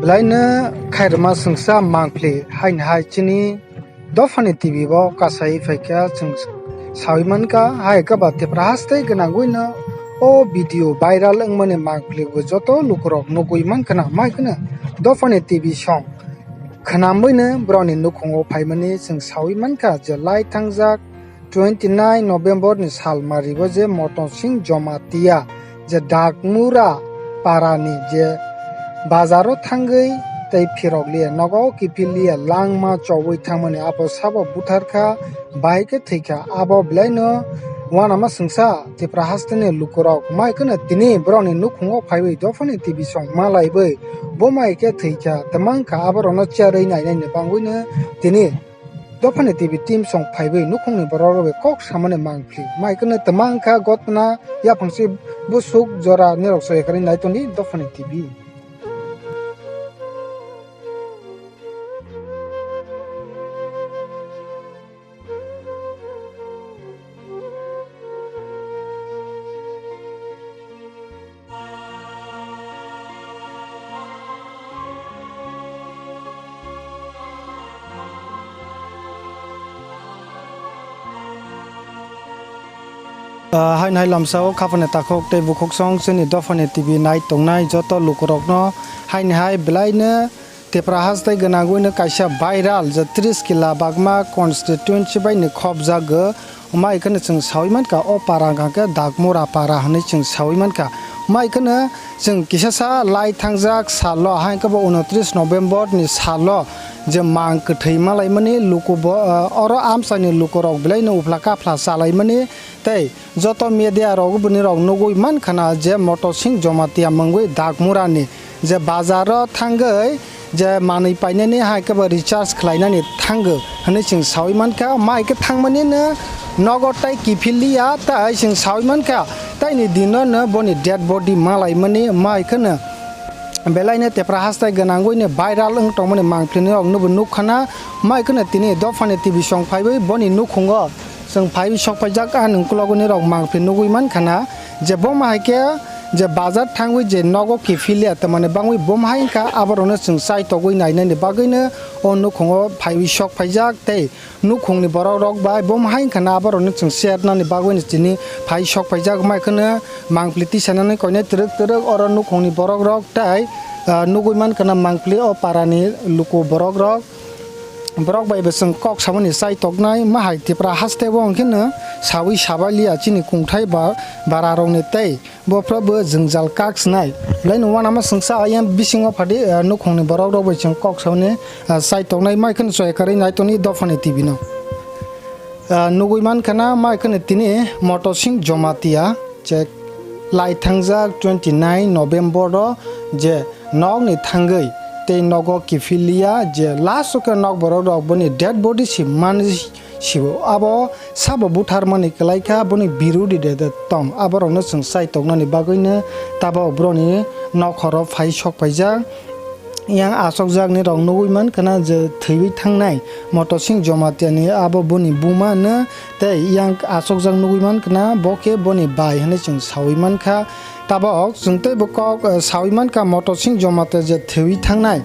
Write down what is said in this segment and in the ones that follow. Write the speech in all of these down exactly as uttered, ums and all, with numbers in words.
Belai no khairokma swngsa mangpli haini hai chini dophani T V bo kasai phaikha, chwng sawi mankha, hai khe ba Tipra haste gwnangwino o video viral wngmani mangpli bo joto lukurok nugwi mankha na, mai kheno dophani T V song khwnamwino borokni nukhungo phaimani chwng sawi mankha je lai thangjak twenty nine November ni sal maribo je Moto Singh Jomatia je Dakmura para ni je bazaro thangwi tei phirok liya nogo kiphil liya langma chowui thangmani abo sabo butharkha, bai khe thwikha. Abo belaino uanama swngsa Tipra hasteni lukurok mai kheno tini borokni nukhungo phaiwi dophani T V song malaiwi bo mai khe thwikha, twmangkha aborokno cherwi nainani bangwino tini dophani T V team song phaiwi nukhungni borok rok bai kok samani mangpli. Mai kheno twmang kha gotna yaphangsi busuk jora nirok soikarwi nai tongdi dophani T V. Ah, haini hai lamsao khapani takhuk tei bukhuksong chini dophani T V nai tongnai joto lukurokno haini hai belaino Tipra haste gwnangwino kaisa viral je tris kila bagma constituency bai ni khopjago. Mai kheno chwng sawi mankha o para hwnkha khe Dakmura para hwnwi chwng sawi mankha. Mai kheno chwng kisasa lai thangjak salo, hai khe bo unotris November ni salo je mang kwthwi malaimani luku bo, oro amchaini lukurok belaino uphla kaphla chalaimani tei joto media rok bini rok nugwi mankha na je Moto Singh Jomatia mungwi Dakmura ni je bazaro thangwi je manwi painani hai khe bo recharge khlainani thango hwnwi chwng sawi mankha. Mai khe thangmani no nogo tai kiphil liya, tai chwng sawi mankha taini dino no boni dead body malaimani. Mai kheno belaino Tipra haste gwnangwino viral wng tongmani mangpili rok no bo nukha na. Mai kheno tini dophani T V song phaiwi boni nukhungo chwng phaiwi sok phaijak, ani ukologo nirok mangpili nugwi mankha na. Je bo ma hai khe je bazar thangwi je nogo kiphil liya, tamani bangwi bo ma hai wngkha, aborokno chwng chai togwi nainani bagwino o nukhungo phaiwi sok phaijak tei nukhungni borok rok bai bo ma hai wngkha na, aborokno chwng share nani bagwino chini phai sok phaijak. Mai kheno mangpili tisanani koinai twrwk twrwk oro nukhungni borok rok tei, ah, nugwi mankha na mangpili o parani luku borok rok. Borok bai bo chwng kok samani chai toknai, ma hai Tipra haste bo hwnkhe no sawi sabai liya chini kungthai ba bara rokni tei bo phra bo jwngjal kak swnai. Belai no uanama swngsa ayang bisingo phadi, ah, nukhungni borok rok bai chwng kok samani, ah, chai toknai, mai kheno choi karwi nai toni dophani T V no. Ah, nugwi mankha na mai kheno tini Moto Singh Jomatia je lai thangjak twenty nine November o je nokni thangwi tei nogo kiphil liya je last o khe nok borok rok boni dead body si manwi sibo. Abo sabo butharmani kwlai kha boni birudi de de tong, aborokno chwng chai toknani bagwino tabok borokni nokhoro phai sok phaijak. Yang achukjakni rok nugwi mankha na je thwiwi thangnai Moto Singh Jomatia ni abo boni buma no, tei yang achukjak nugwi mankha na bo khe boni bai hwnwi chwng sawi mankha. Tabok chwng teibo kok, eh, sawi mankha Moto Singh Jomatia je thwiwi thangnai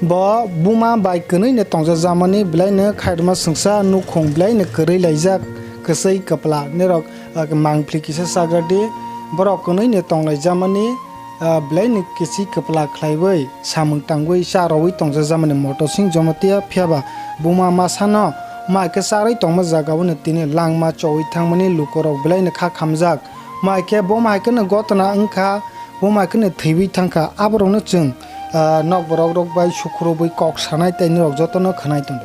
bo buma bai kwnwi no tongjajakmani, belai no khairokma swngsa nukhung belai no kwrwi laijak, kwchwi kwpla nirok, eh, mangpili kisa chagra di, borok kwnwi no tonglaijamani. Ah, belai ni kichi kwpla khlaiwi samung tangwi cha rwui tongjakmani Moto Singh Jomatia, phiya ba buma masa no mai khe charwi tongma jaga o no tini langma chowui thangmani lukurok belai no kha khamjak. Mai khe bo mai khe no gotona wngkha, bo mai khe no thwiwi thangkha, aborok no chwng, ah, nok borok rok bai sukhurubui kok sanai tei norok joto no khwnai tongo.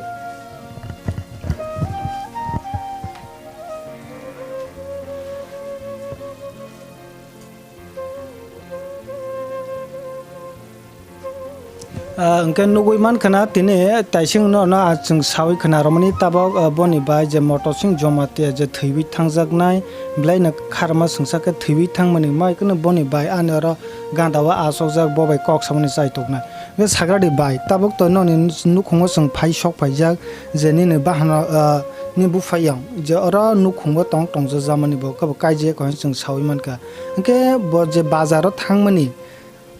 Ah, hwnkhe nugwi mankha na tini taising no, no, ah, chwng sawi khna rwmani tabok, ah, boni bai je Moto Singh Jomatia je thwiwi thangjaknai, belai no kharma swngsa khe thwiwi thangmani, mai kheno boni bai ani oro ganda o achukjak, bo bai kok samani chai toknai. Hwnkhe sagra di bai, tabok to noni nukhungo chwng phai sok phaijak je nini bahano, ah, ni buphayong je oro nukhungo tong tongjakmani bo khe bo kaijak hwnwi chwng sawi mankha. Hwnkhe bo je bazar o thangmani,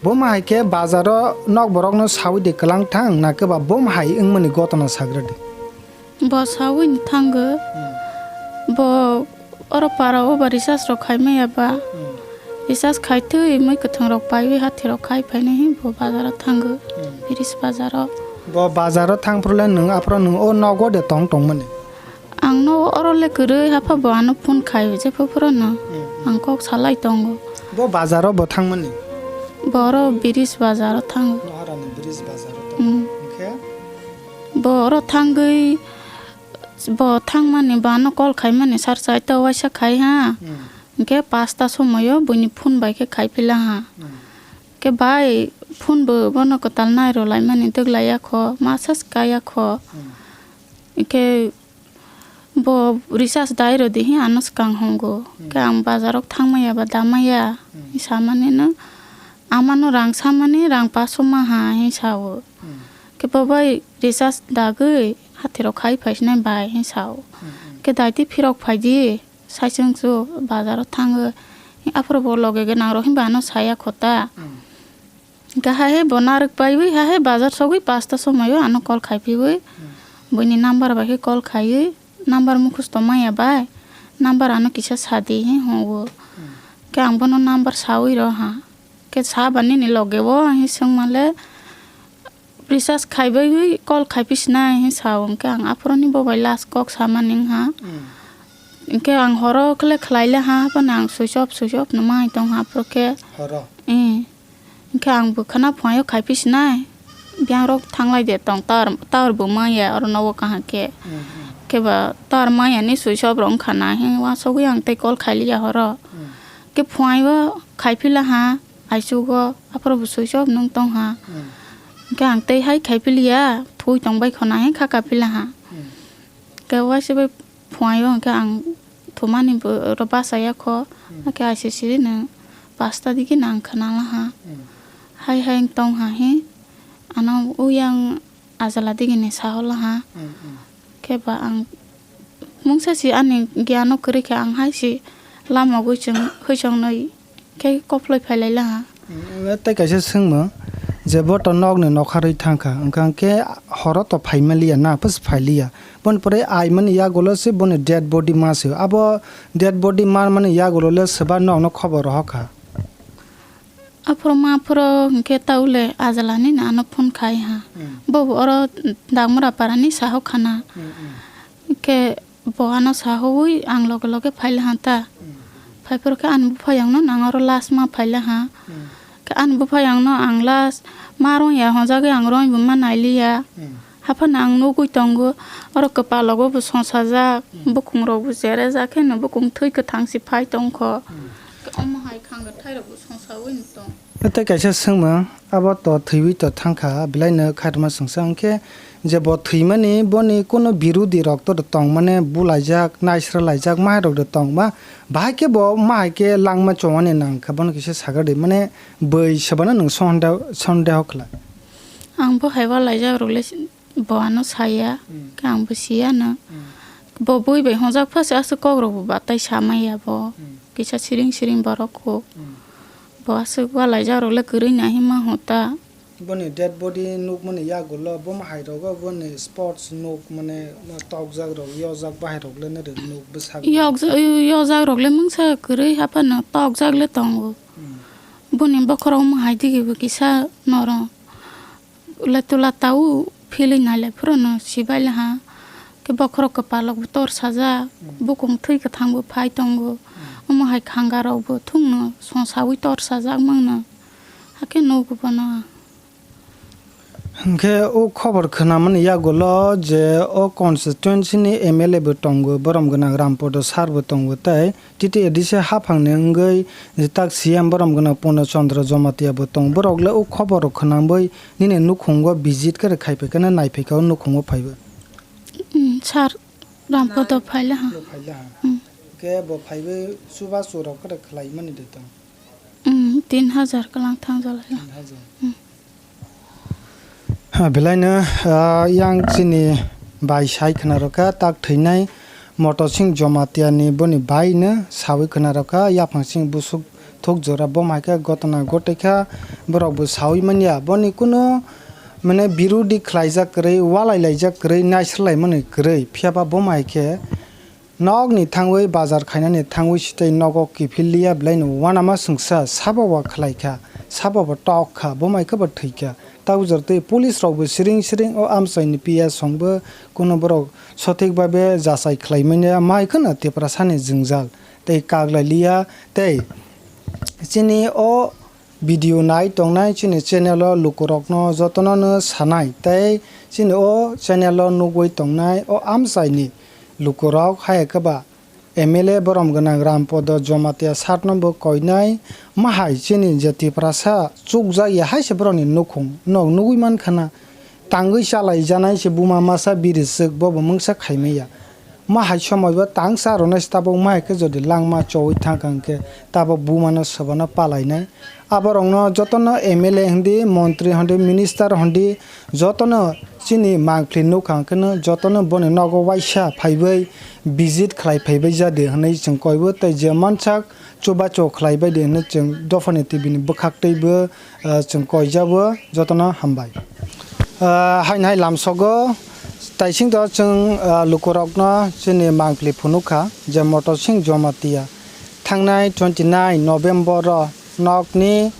Bo ma hai khe bazaro nok borokno saui de kwlang thang, na khe ba bo ma hai wngmani gotona sagra di. Bo saui ni thango. Bo oro para o ba recharge rok khai maya ba. Recharge khai twi mui kwthang rok paiwi hathi rok khai phainai hi bo bazaro thango. Bridge bazaro. Bo bazaro thang phuru le nwng aphuru nwng o nogo de tong tongmani. Ang no oro le kwrwi, hapha bo ano phone khai, jepho phuru no. Ang kok salai tongo. Bo bazaro bo thangmani? Bo oro Bridge bazaro thango. Noharani Bridge bazaro thango. Hwnkhe? Bo oro thangwi, bo thangmani, bo ano call khaimani, sar chaita waisa khai ha. Hwnkhe pasta somoio buini phone bai khe khai pila ha. Khe bai phone bo bono kwtal nai rw laimani, dwglaiya kho, masa swkaiya kho. Hwnkhe bo recharge dai rw di hi ano swkang hongo. Khe ang bazarok thangmaya ba damaya hi samani no, amano rang samani rang paso maha hi sao. Khe bo bai recharge dagwi hathirok khai phaisinai bai hi sao. Khe daiti phirok phaidi. Saichung chu bazaro thango. Aphuru bo loge gwnang rok hinba ano saya kho ta. Hwnkhe hai hai bo narwk paiwi hai hai bazar sogwi pasta somoio ano call khai piwi. Buini number bai khe call khaiwi, number mukhusto maya bai. Number ano kisa sadi hi hwngo. Khe ang bono number sawi rw ha. Khe saba nini loge o hi swngmale, recharge khaibai call khaipisinai hi sao, hwnkhe ang aphuruni bo bai last kok samani wngha. Hwnkhe ang horo khle khlaile ha, haphano ang switch off, switch off no mai tongha aphuru khe. Horo? Hwnkhe ang bwkhana phuaio khaipisinai, biyangrok thanglai de tong, tower, tower bo maya oro nogo kaham khe. Khe ba tower maya ni switch off rok wngkha na, hi uansugwi ang tei call khailiya horo. Khe phuaio khaiphila ha. Aichugo aphuru bo switch off nung tong ha. Hwnkhe ang tei hai khai piliya, thui tong bai khona, hwnkhe kha ka pila ha. Khe waisa bai phuaio hwnkhe ang thumani bo oro bachaya kho, hakhe aisisiri no pasta digi nang khna la ha. Hai hai wng tong ha hi, ano uyang ajala digi ni sahola ha. Khe ba ang mungsa si ani giyan o kwrwi khe ang hai si lama gwi chwng hwichongnwi khe koploi phailaila ha. Mm, tei kaisa swngmung je bo to nokni nokharwi thangkha, hwnkha khe horo to phaimaliya na, pus phailiya. Boni pore aimani yagulo se boni dead body ma se. Abo dead body ma mani yagulo le swba nokno khobor rohor kha. Aphuru ma aphuru hwnkhe taule ajalani no ano phone khai ha. Bo bo oro Dagmura parani saho khana. Hwnkhe bo ano sahowi ang loge loge phaile ha ta. Phaiphuru khe ani buphayangno nang oro last ma phaile ha. Khe ani buphayangno ang last ma rwngya honjagwi ang rwngwi bo ma nailiya. Haphano ang nugwi tongo, oro kwpalogo bo songsajak, bukhungrokbo cherejak kheno bukhung thwi kwthang se phai tongkho. Omo hai khango thairokbo songsawi tong. Tei kaisa swngmung, abo to thwiwi to thangkha, belaino khatma swngsa hwnkhe je bo thwimani boni kono birudi rok to tongmani bulaijak, naisralaijak, mairok de tongma, bahai khe bo mahai khe langma chongmani nangkha, bono kisa sagra di, mane bwi sebana nwng sonde-, sondeho khlai. Ang bo hai walaijak rok le Bo ano saya, khe ang bo siya no. Bo bui bai hongjak pha se aswk kok rok bo batai sa maya bo. Kisa siring siring borok kho. Bo aswk walaijak rok le kwrwi nai hima hota. Boni dead body nukmani yagulo, bo hai rogo boni spots nukmani tokjak rok, yojak bahai rok le nw rw nuk bwsakni. Yokja-, yojak rok le mungsa kwrwi haphano tokjak le tongo. Boni bokhorok omo hai digi bo kisa norok. Letula tau philwi nailai phuru no sibai laha. Khe bokhorok kwpalok bo tor sajak, bukung thwi kwthang bo phai tongo. Omo hai khanga rok bo thung no songsawi tor sajak mang no. Hakhe nugo bono. Hwnkhe o khobor khwnamani yagulo je o constituency ni M L A bo tongo, borom gwnang Rampodo sir bo tongo tei T T A D C haphangni wngwi tak C M borom gwnang Purno Chandra Jamatia bo tongo. Borok le o khobor rok khwnamwi nini nukhungo visit khe khai phaikha na nai phaikha o nukhungo phaiwi. Mm, sir, Rampodo phaila ha. Bo phaila ha. Mm. Khe bo phaiwi chubachu rok khe khlaimani de tong. Mm, tin hajar kwlang thang jalai. Tin hajar. Mm. Ha, belaino, ah, yang chini bai sai khna rokha, tak thwinai Moto Singh Jamatia ni boni bai no sawi khna rokha, yaphang sing busuk thuk jora, bo hai khe gotona gotoi kha, borok bo saui manya. Boni kuno mane birudi khlaijak kwrwi, walai laijak kwrwi, naisrwlai mani kwrwi, phiya ba bo hai khe nokni thangwi, bazar khainani thangwi sitei nogo kiphil liya, belai no uanama swngsa, sabo bo khlai kha, sabo bo tok kha, bo hai khe bo thwi kha. Tabuk jora tei police rok bo siring siring o amchaini P S song bo kuno borok sothik babe jachai khlai manya, mai kheno Tiprasani jwngjal tei kak lai liya. Tei chini o video nai tongnai chini channel o lukurokno jotono no sanai tei chini o channel o nugwi tongnai o amchaini lukurok hai khe ba M L A borom gwnang Rampodo Jomatia sat no bo koinai, mahai chini je Tiprasa chukjak ya hai se borokni nukhung nog nugwi man khana. Tangwi chalai janai se buma masa biri swk bo bo mungsa khai maya. Mahai somoi bo tang cha rwnai se tabuk mahai khe jodi langma chowi thang kha hwnkhe tabuk buma no sobo no palai nai. Aborokno jotono M L A hwndi, montri hwndi, minister hwndi, jotono chini mangpli nukha hwnkhe no jotono boni nogo waisa phaibai visit khlai phaibai jadi hwnwi chwng koibo tei je mansak chubachu khlai baidi hwnwi chwng dophani T V ni bwkhak twibo, ah, chwng koijabo jotono hambai. Ah, haini hai lamsogo taisingto chwng, ah, lukurokno chini mangpli phunukha je Motor Singh Jomatia thangnai twenty nine November o nokni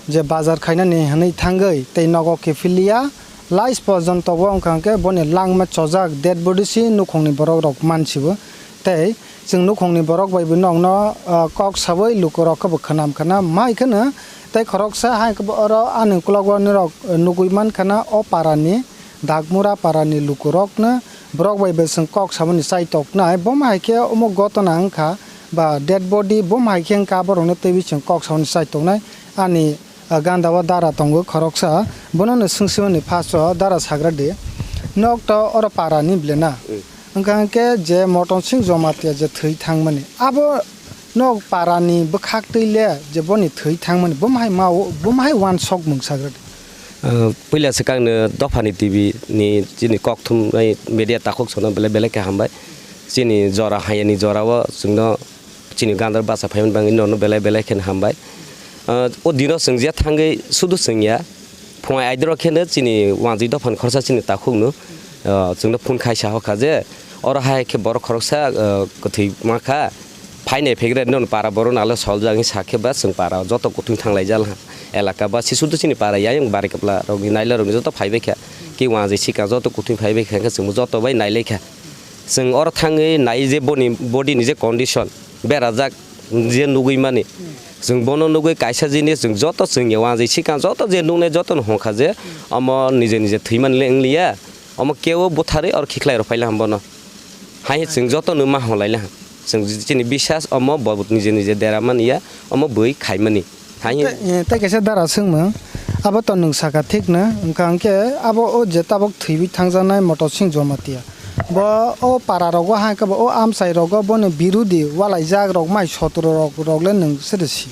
je bazar khainani hwnwi thangwi tei nogo kiphilya lais porjonto o wngkha hwnkhe boni langma chojak dead body si nukhungni borok rok mansibo tei chwng nukhungni borok bai bo nokno, ah, kok sawi lukurok khe bo khwnam khwnam mai kheno tei khoroksa hai khe bo oro ani uklogo norok nugwi mankha na o parani Dakmura parani lukurokno borok bai bo chwng kok samani chaitoknai. Bomo hai khe omo gotona wngkha ba dead body, bomo hai khe wngkha borokno teiwi chwng kok samani chaitoknai. Ani, ah, ganda o dara tongo khoroksa, bono no swngsimani phaso dara sagra di. Nok to oro para ni ble na? Mm. Wngkha hwnkhe je Moton Singh Jomatia je thwi thangmani, abo nok para ni bwkhak twi le je boni thwi thangmani, bomo hai ma o, bomo hai uansok mung sagra di. Ah, puila swkang no dophani T V ni chini kok thumnai media takhuk sono belai belai khe hambai. Chini jora hayani jora o chwngno chini gandar bacha phaimani bagwi nono belai belai kheno hambai. Ah, o dino chwng je thangwi sudu chwngya, phungai aidro kheno chini wanjwi dophani khorsa chini takhukno, ah, chwngno phone khai sa hokha je, oro hai khe borok khoroksa, ah, kwthwi ma kha, phainai phegre nono para borok nalo soljak hinwi sa khe ba chwng para joto kuthung thang lai jal ha. Elaka ba sisudu chini para yang bari kapla rokni naila rokni joto phaibai kha, ki wanjwi sikang joto kuthung phaibai kha, khe chwngbo joto bai nailai kha. Chwng oro thangwi nai je boni body ni je condition berajak je nugwi mani. Chwng bono nugwi kaisa jinis chwng joto chwngya wanjwi sikang joto je nuknai joto no hongkha je omo nije nije thwimani le wngliya. Omo keo butharwi oro khiklai rok phaila bono. Hai chwng joto no ma honglaila. Chwng chini bisas omo bo nije nije dera mani ya, omo bui khaimani. Hai. Tei, eh, tei kaisa dara swngmung, abo to nwng saka thik no, wngkha hwnkhe abo o je tabuk thwiwi thangjaknai Motor Singh Jomatia. Bo o para rogo hai khe bo o amchai rogo boni birudi walaijak rok mai sotro rok, rok le nwng sere si.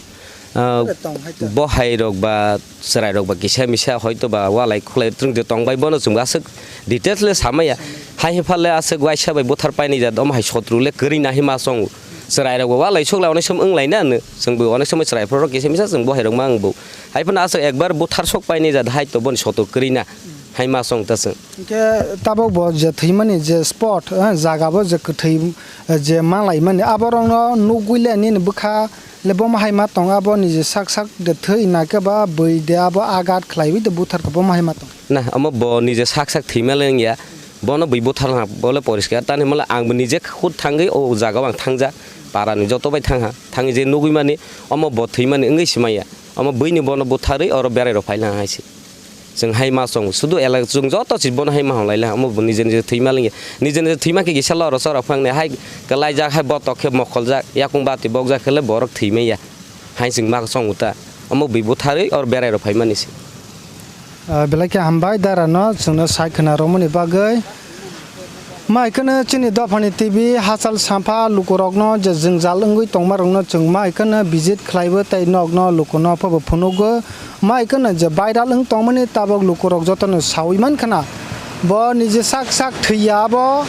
Ah, tong hai ta. Bo hai rok ba chwrai rok ba kisa misa hoito ba walai khulai twrwng de tong bai bono chwng aswk details le samaya. Hai hepha le aswk waisa bai buthar painai jat omo hai sotro le kwrwi na hima chong. Chwrai rok bo walai sok lai onek som wng lai na no. Chwng bo onek somoi chwrai phoro kisa misa chwng bo hai rok ma wng bo. Hai phano aswk ekbar buthar sok painai jat hai to boni sotro kwrwi na. Hai ma chong ta chwng. Hwnkhe tabuk bo je thwimani je spot, eh, jaga bo je kwthwi, eh, je ma laimani abo rokno nugwi le nini bwkha le bomo hai ma tong abo niji sak sak de thwi na khe ba bui de abo agat khlaiwi de buthar khe bomo hai ma tong. Na, omo bo nije sak sak thwima le wngya. Bono bui buthar ha, bo le poriskar. Tani hwnba le ang bo nije khud thangwi o jaga o ang thangjak. Para ni joto bai thang ha. Thangwi je nugwi mani, omo bo thwimani wngwi se maya. Omo buini bono butharwi oro berai rok phai lang hai se. Chwng hai ma chong. Sudu elak chwng joto se bono hai ma hwnlai lang. Omo bo nije nije thwima lengya. Nije nije thwima khe kisa loro chora phang ni hai kwlaijak, hai botok khe mokholjak, yakung bati bokjak khe le borok thwimaya. Hai chwng ma chong uta. Omo bui butharwi oro berai rok phaimani se. Ah, belai khe hambai dara no chwngno sai khwna romani bagwi. Mai kheno chini dophani T V hachal sampha lukurokno je jwngjal wngwi tongmarokno chwng mai kheno visit khlaibo tei nokno lukuno phobo phunugo. Mai kheno je viral wng tongmani tabok lukurok jotono saui mankhana. Bo niji sak sak thwiya abo.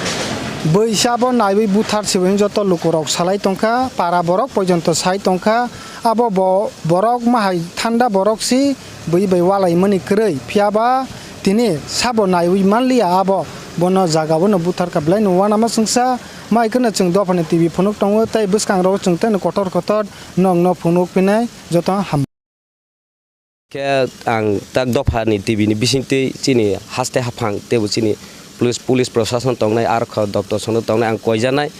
Bui sabo naiwi buthar siwi joto lukurok salai tongkha, para borok poijonto sai tongkha. Abo bo borok mahai thanda borok si bui bai walaimani kwrwi. Phiyaba tini sabo naiwi manliya abo bono jagao no butharkha belai no uanama chwngsa. Mai kheno chwng dophani T V phunuk tongo tei bwskango chwng tei no kotor kotor nokno phunuk phinai joto ham. Khe ang tak dophani T V ni bisingtwi chini haste haphang teibo chini police, police prosason tongnai, arokha doptor sono tongnai, ang koijanai.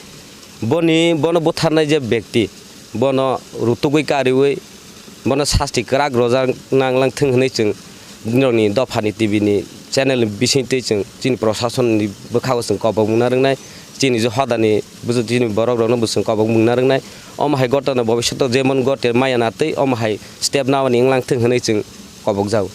Boni, bono butharnai je bekti, bono rutugwi kariwi, bono sasti kwrak rojak nanglang thwng hwnwi chwng norokni dophani T V ni channel ni bisingtwi chwng chini prosason ni bwkhago chwng kobok mungna rwngnai. Chini je hodani buju chini borok rokno bo chwng kobok mungna rwngnai. Omo hai gotona bobishoto jemon gote maya na twi omo hai step nawani wnglang thwng hwnwi chwng kobok jago.